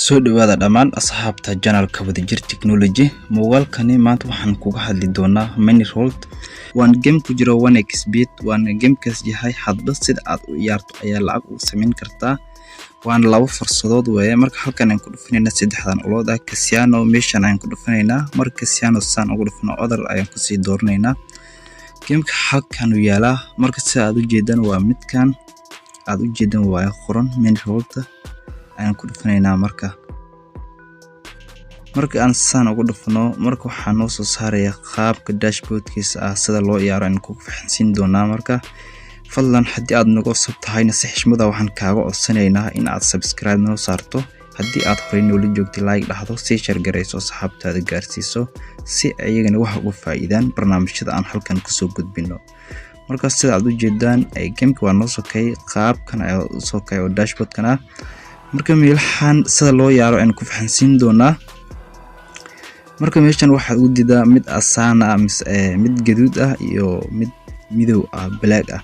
Soo dhawaada dhammaan asxaabta channelka Wadajir Technology. Muuqaalkani maanta waxaan kuga hadli doonaa Money Roll. Waan game ku jiro 1xBet, waana gamekaas yahay hadba sida aad u ciyaarto ayaa lacag u samayn kartaa. Waana laba fursadood weeye. Marka halkan aan ku dhufanaynaa saddexdan ulood ah casino, meeshan ayaan ku dhufanaynaa. Marka casino saan ugu dhufno, other ayaan kusii dooranaynaa. Gameka halkan uu yaalaa. Marka sida aad u jeedaan waa midkan aad u jeedaan waaye qoran Money Roll ayaan ku dhufanaynaa. Marka aan saan ugu dhufno, marka waxaa noo soo saaraya qaabka dashboardkiisa ah, sida loo ciyaaro ayaan ku fahansiin doonaa. Marka fadlan haddii aad nagu cusub tahayna, si xishmada waxaan kaaga codsanaynaa in aad subscribe noo saarto. Haddii aad horey noola joogtay, like dhahdo, sii share garayso, asxaabtaada gaarsiiso si iyagana wax uga faa'iidaan barnaamijyada aan halkan kusoo gudbino. Marka sida aad u jeedaan, gameka waa noo sokay, qaabkan ayaa u sokay oo dashboardkan ah. Marka meelahan sida loo yaaro ayaan ku fahansiin doonaa. Marka meeshan waxaad ugu diidaa mid asaana ah mise mid gaduud ah iyo mid midow ah, black ah.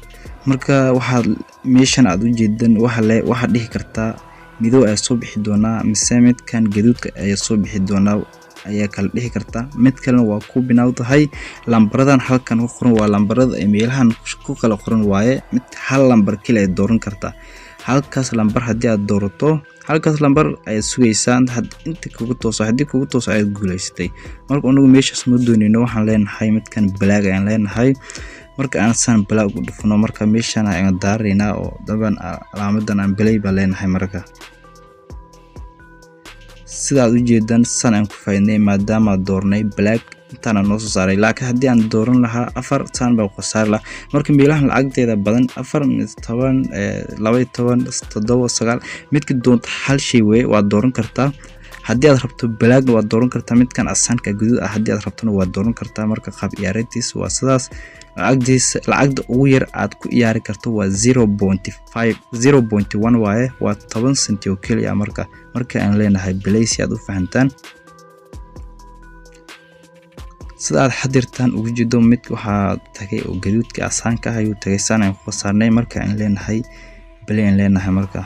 Marka waxaad meeshan aad u jeedan waxa le waxaad dhihi kartaa midow ayaa soo bixi doonaa mise midkan gaduudka ayaa soo bixi doonaa ayaa kala dhihi kartaa. Mid kalena waa ku binaaw tahay lambaradan halkan ku qoran, waa lambarada ay meelahan ku kala qoran waaye. Mid hal lambar keli ay dooran kartaa. Halkaas lambar haddii aad doorato, halkaas lambar ayaad sugaysaa inta kugu tooso. Haddii kugu tooso, ayaad guulaysatay. Marka unagu meeshaas ma doonayno, waxaan leenahay midkan black ayaan leenahay. Marka aan saan black ugu dhufno, marka meeshan ayaan daaraynaa oo daban calaamadan aan play baa leenahay. Marka sida aad u jeedaan, san aan ku faa'iidnay maadaama doornay black, intaana noo soo saaray. Laakiin haddii aan dooran lahaa afar, saan baa khasaari lahaa. Marka meelahan lacagteeda badan 4, 10, 12, 7, 9, midka doonta hal shay weye, waad dooran kartaa. Haddii aad rabto blackna waad dooran kartaa, midkan asaanka guduud ah haddii aad rabtona waad dooran kartaa. Marka qaab ciyaareedtiisa waa sidaas. Lacagdiisa, lacagda ugu yar aad ku ciyaari karto waa 0.5, 0.1 waaye, waa 10 senti oo keliya. Marka aan leenahay play si aad u fahantaan. Sida aad xadirtaan ugu jeedo, mid waxaa tagay oo gaduudka asaanka ah ayuu tagay, saan ayaan ku khasaarnay. Marka aan leenahay play aan leenahay. Marka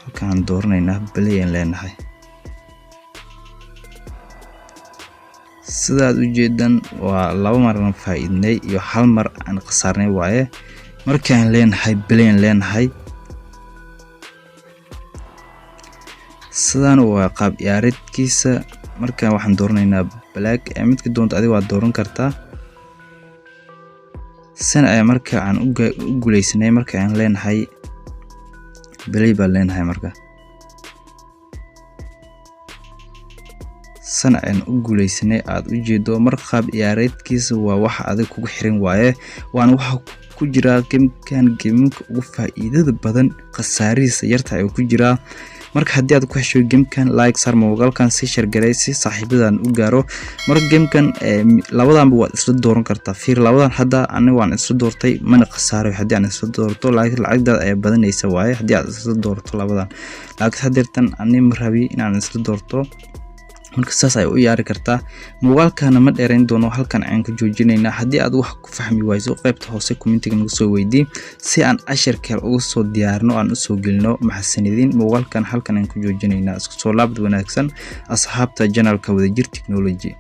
halkaan dooranaynaa, play aan leenahay. Sida aad u jeedan, waa laba mar aan faa'iidnay iyo hal mar aan khasaarnay waaye. Marka aan leenahay play aan leenahay. Sidan waa qaab ciyaareedkiisa. Marka waxaan dooranaynaa black, midka doonto adiga waad dooran kartaa. San ayaa marka aan u guuleysanay. Marka aan leenahay play baan leenahay. Marka san ayaan u guuleysanay, aad u jeedo. Mar qaab ciyaareedkiisa waa waxa adig kugu xiran waaye, waana waxa ku jira gamekan, gameka ugu faa'iidada badan, khasaarihiisa yarta ayuu ku jiraa. Marka haddii aad ku hesho gamekan, like saar muuqaalkan, si share garay si saaxiibadan u gaaro. Marka gamekan labadanba waad isla dooran kartaa. Fiir labadan hadda aniga waan isla doortay, mana khasaarayo haddii aan isla doorto, laakiin lacagdaada ayaa badanaysa waaye haddii aad isla doorto labadan. Laakiin haddeertan ani ma rabi inaan isla doorto. Marka saas ay u ciyaari kartaa. Muuqaalkana ma dheerayn doono, halkan ayaan ku joojinaynaa. Haddii aad wax ku fahmi wayso, qaybta hoose commentiga nagu soo weydii si aan cashar kale uga soo diyaarino, aan usoo gelino. Maxasanidiin. Muuqaalkan halkan ayaan ku joojinaynaa. Isku soo laabad wanaagsan asxaabta channelka Wadajir Technology.